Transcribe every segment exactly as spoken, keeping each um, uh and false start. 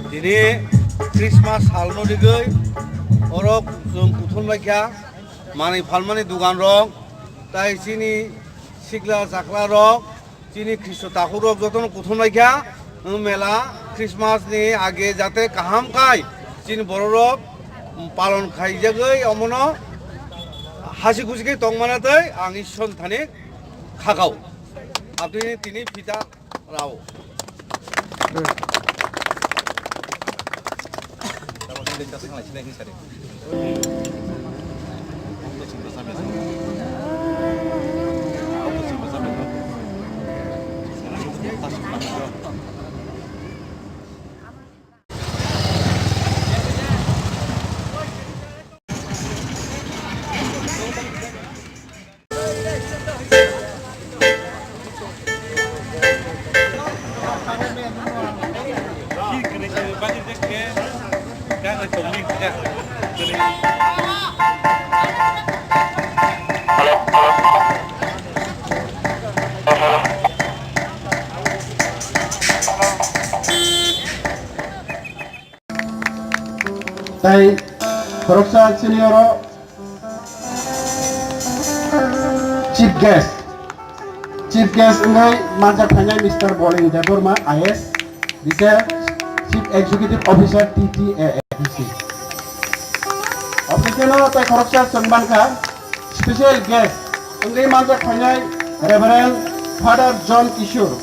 Tini Christmas salno rigwi oro chwng kuthum laikha, manwi phalmani dugan rok, tai chini sikla chakla rok, chini Khristo takhuk rok jotono kuthum laikha. Wng mela Christmas ni age jate kaham khai chini borok rok palon khaijagwi omono hasi khusi khe tongmana tei ang Ishwar thani khakao. Aboni tini phita rao. Tai khoroksa senior o Chief guest, chief guest wngwi manjak phainai Mister Boling Debbarma I A S, retired Chief Executive Officer T T A A D C. Obo khe no tai khoroksa chwng mankha special guest wngwi manjak phainai Reverend Father John Kishore,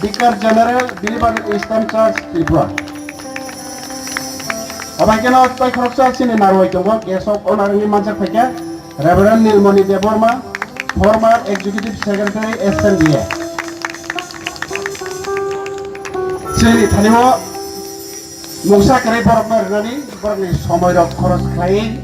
Vicar General Believer in Eastern Church Tripura. Obo khe no tai khoroksa chini narwai tongo, guest of honor wngwi manjak phaikha Reverend Nilmoni Debbarma, former Executive Secretary S N D A. Chini thani o mungsa kwrwi borokno rwnani borokni somoi rok khoros khlaiwi